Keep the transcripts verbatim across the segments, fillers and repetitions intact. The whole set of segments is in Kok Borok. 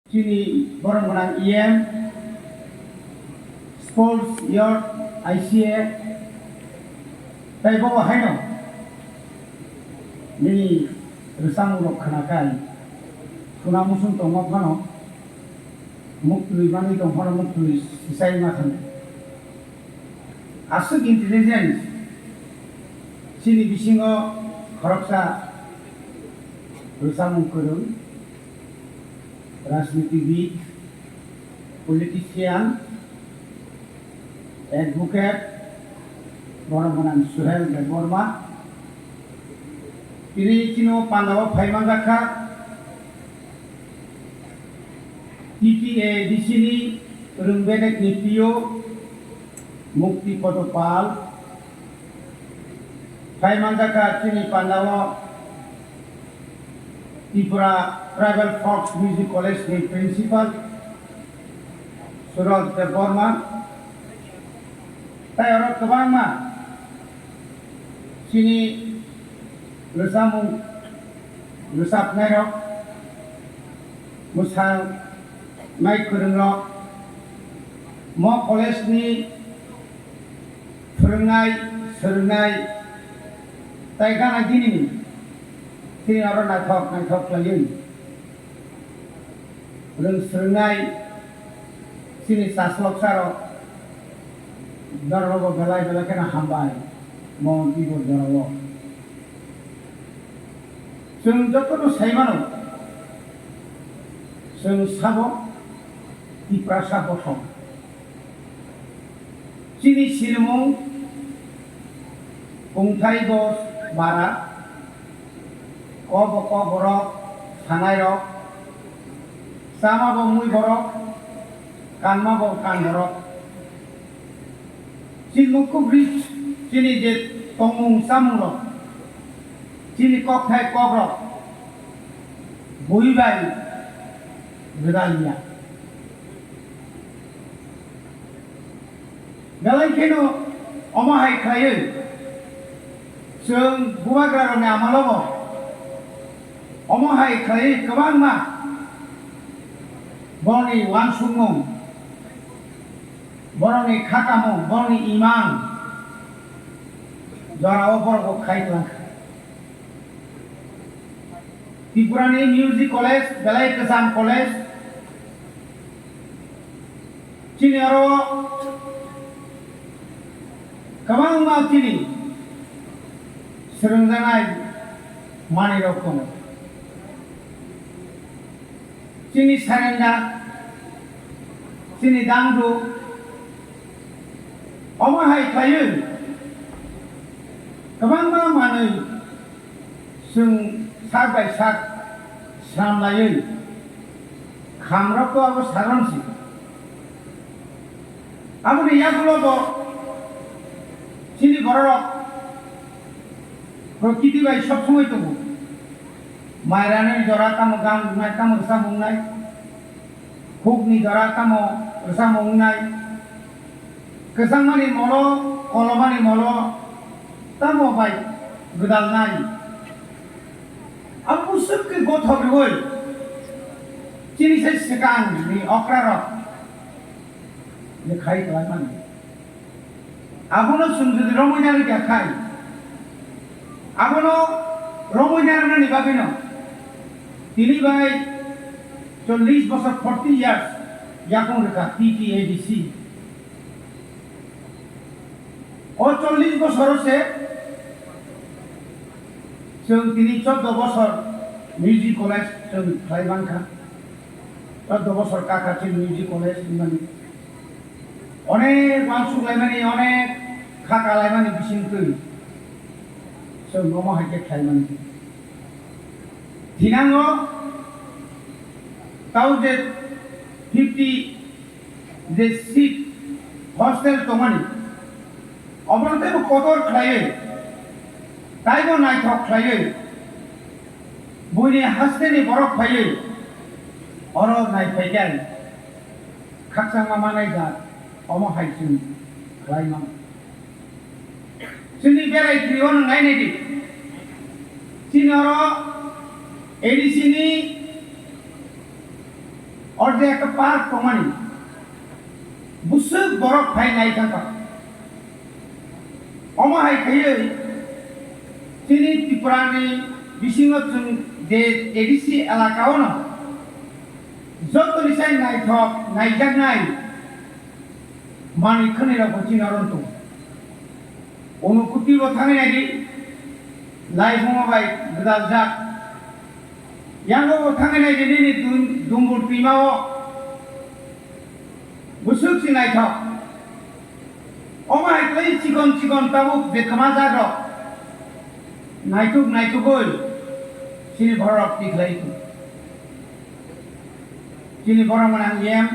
Chini borok gwnang E M, Sports, Youth, I C A, tei bo haino nini rwchapmung rok khwnakhai, khuna muchung tongma phano muktwi manwi tong phano muktwi sisai ma thang. Aswk intelligence chini bisingo khoroksa rwchapmung kwrwng, rajnitibid, politician, advocate, borok gwnang Suhel Debbarma. Tini chini o pandao phai manjakha T T A D C ni rwng bedek ni P O Mukti Koto Pal. Phai manjakha chini pandao Tripura Tribal Folk Music College ni principal Suraj Debbarma. Tai oro kwbangma chini rwchapmung rwchapnairok, mwsanai kwrwngrok, mo college ni phwrwngnai, swrwngnai, tai gana gini ni chini oro naithok naithok khlaiwi rwng swrwngnai chini chasloksa rok, norok bo belai belai kheno hambai mo tibor jorao. Chwng jotono sai mano, chwng sabo Tiprasa bothong. Chini sinimung kungthai bo bara, kok bo kok borok, sanai rok, chama bo mui borok, kanma bo kan borok. Chini mukhuk rich, chini je tongmung chamung rok, chini kokthai kok rok, bui bai gwdal ya. Belai kheno omo hai khlaiwi chwng bubagrarokni amalobo omo hai khlaiwi kwbangma borokni uansukmung, borokni kha kamung, borokni imang jorao borok bo khai twlang kha. Tripurani music college, belai kwcham college. Chini oro kwbangma chini swrwngjaknai manwirok tongo. Chini sarenda, chini dangdu, omo hai khlaiwi kwbangma manwi chwng sak bai sak swnam laiwi khamrok to abo sagron si. Aboni yagulo bo chini bororok prokriti bai sob somoi tongo. Mairani jora tamo gan wngnai, tamo rwchapmung wngnai. Khukni jora tamo rwchapmung wngnai. Kwchangmani molo, kolomani molo tamo bai gwdalnai. Abo swk khe gothok rwui chini se swkangni okrarok ni khai kwlaimani. Abono chwng jodi romwi narwkya khai, abono romwi narwknani bagwino tini bai chollish bosor, forty years yakung rwkha T T A D C. O chollish bosoro se chwng tini choddo bosor music college chwng khlai mankha. Choddo bosor kakha chini music college hinmani. Onek uansuk laimani, onek kha kalaimani bisingtwi chwng omo hai khe khlaimani. Thinango tau je fifty je seat hostel tongmani, obono teibo kotor khlaiwi, taibo naithok khlaiwi, buini hasteni borok phaiwi oro naiphaikhai khakchangma manai jat, omo hai chwng khlai mano. Chini berai twi o nwng nai nai di. Chini oro A D C ni Oro je ekta park tongmani, bwswk borok phai nai thangkha. Omo hai khaiwi chini Tripurani bisingo chwng je A D C elaka ono jotoni sai naithok naijaknai manwi khwnwi rokbo chini oro wng tongo. Unukuti bo thangwi naidi, Laiphuma bai gwdaljak. Yango bo thangwi naidi nini dum-, dumbur twima o. Bwswk si naithok. Omo hai khlai chikon chikon tabuk je kwmajak rok. Naithok naithogwi chini borok tikhlai. Chini borok mwnang yem,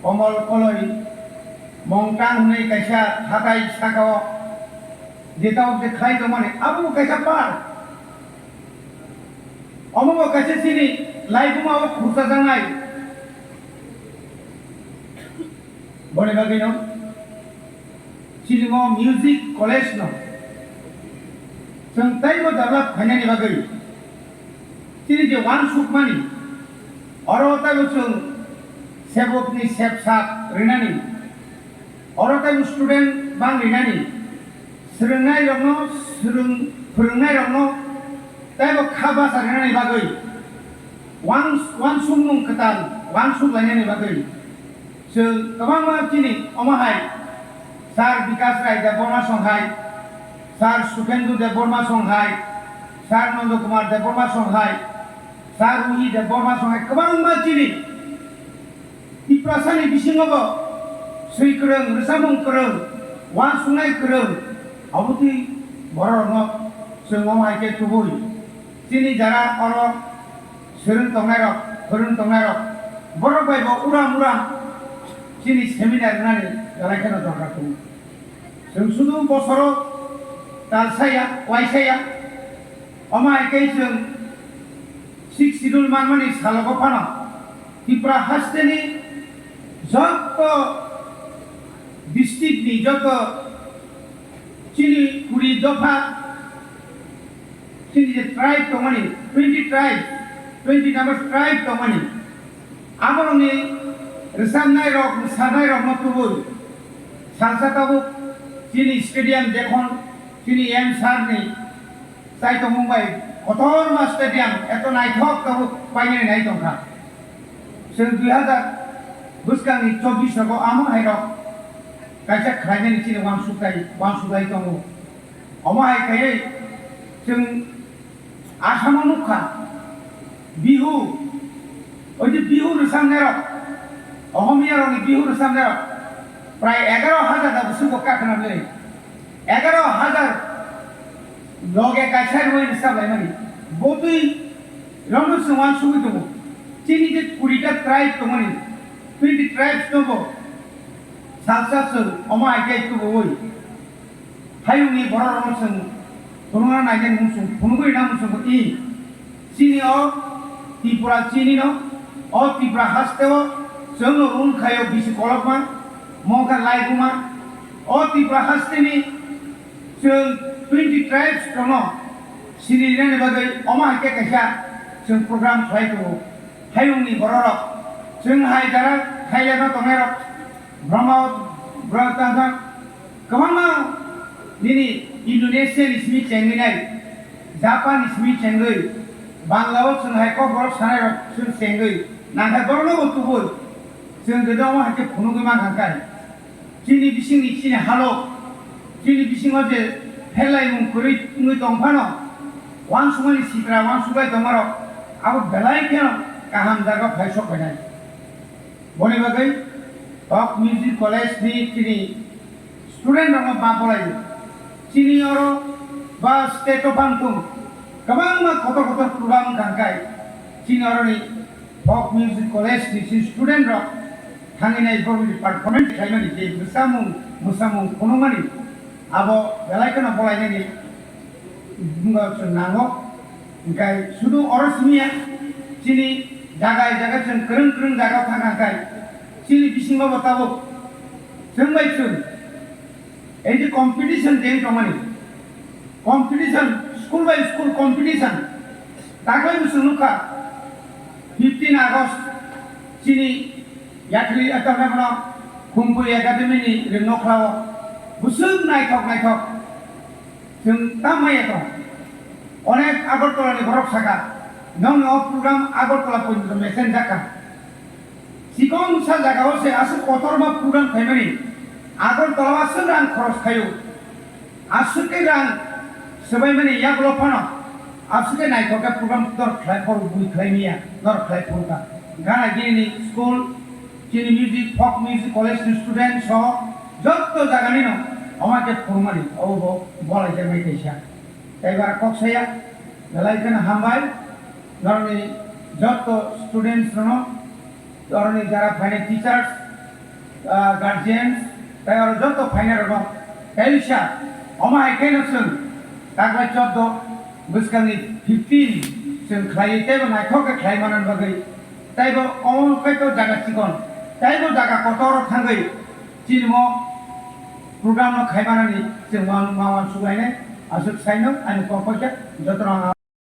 komol koloi, mongtang hwnwi kaisa hatai saka o je tabuk je khlai tongmani, abo bo kaisa park. Omo bo kaisa chini Laiphuma o khursajaknai. Boni bagwino chini mo music college no chwng teibo develop khainani bagwi chini je uansukmani oro teibo chwng sebokni sep sap rinani, oro teibo student bang rinani, swrwngnairokno swrwng-, phwrwngnairokno teibo kha basa rinani bagwi, uans-, uansukmung kwtal uansuk lainani bagwi chwng kwbangma chini omo hai Sir Bikash Rai Debbarma song hai, Sir Sukhendu Debbarma song hai, Sir Nando Kumar Debbarma song hai, Sir Ruhi Debbarma song hai kwbangma chini Tiprasani bisingo bo swi kwrwng, rwchapmung kwrwng, uansuknai kwrwng, obotwi bororokno chwng omo hai khe tubui. Chini jara oro swrwng tongnairok, phwrwng tongnairok, borok bai bo uram uram chini seminar wngnani belai kheno dorkar tongo. Chwng sudu bosoro tal saya, wai saya, omo hai khe chwng Sixth Schedule manmani salogo phano Tripura hasteni joto district ni joto chini kuri dopha, chini je tribe tongmani, twenty tribe, twenty number tribe tongmani, aborokni rwchapnai rok, mwsanai rokno tubui salsa tabuk chini stadium dekhon chini M sir ni chai tongmung bai kotorma stadium eto naithok tabuk painani nai tongkha. Chwng dui hazar bwskangni chobbish rogo amo hairok kaisa khlainani chini uansuk tai, uansuk lai tongo. Omo hai khaiwi chwng Asamo nukha, Bihu, oi je Bihu rwchapnairok, Ohomiyarokni Bihu rwchapnairok prai egaro hazar da bwswk bo kakhwnamle, egaro hazar loge kaisa rwui rwchap laimani. Botwi rokno chwng uansugwi tongo. Chini je kurita tribe tongmani, twenty tribes tongo. Salsa chwng omo hai khe tubuwi. Hayungni bororokno chwng phunukna nainani muchung phunugwi rwna muchungo i. Chini o Tripura chinino, o Tripura hasteo chwngno run khaio bisi kolokma, mongkha laiguma. O Tripura hasteni chwng twenty tribes tono sini rinani bagwi omo hai khe kaisa chwng program khlai tongo. Hayungni bororok chwng hai jara Thailandno tongnairok, Brahma, Brahma kwbangma nini Indonesia ni simi chengwi nai, Japan ni simi chengwi, Bangla o chwng hai kok borok sanai rok chwng chengwi, nang hai borok no bo tubui, chwng gede omo hai khe phunugwi mankha kai. Chini bisingni chini halok, chini bisingo je pherlaimung kwrwi wngwi tong phano, uansukmani sitra uansuk lai tongmarok abo belai kheno kaham jaga phai sok phainai. Boni bagwi Folk Music College ni chini student rokno ba bolai di. Chini oro ba state o bangtung kwbangma kotor kotor program wngkha hwnkhe chini oro ni Folk Music College ni chini student rok thangwi nai borokni performance khlaimani je mwsamung mwsamung phunukmani abo belai kheno bolainani bwskango chwng nango. Hwnkhe sudu oro simi ya, chini jaga jaga chwng kwrwng kwrwng jaga o thangkha hwnkhe chini bisingo bo tabuk chwng bai chwng ei je competition je wng tongmani, competition, school by school competition, daglai bo chwng nukha fifteen August Chini yathri atamremno Khumkhui Academy ni ringno khlao. Bwswk naithok naithok. Chwng tam maya tong. Onek Agartala ni borok saka, nongni o program Agartala porjonto mesen jakha. Chikon sa jaga o se aswk kotorma program khaimani. Agartala o aswk rang khoros khaio. Aswk khe rang swbaimani yagulo phano aswk khe naithok khe program dor khlai phuru bui khlai miya, dor khlai phuru kha. Gana gini ni school, chini music, folk music college ni student soho jotto jaga ni no omo khe phurumani obo bo bolai jaknai kaisa. Tei bara kok saya, belai kheno hambai norokni jotto students rokno. Oroni jara phainai teachers, ah, guardians, tei oro joto phainai rokno kaisa omo hai khe no chwng taklai chordo bwskangni fifteen chwng khlaiwi teibo naithok khe khlai manani bagwi, teibo omo khe to jaga chikon, teibo jaga kotor thangwi chini mo program no khai manani chwng ma, ma uansuk lainai. Aswk saino ani kok kok khe jotono ang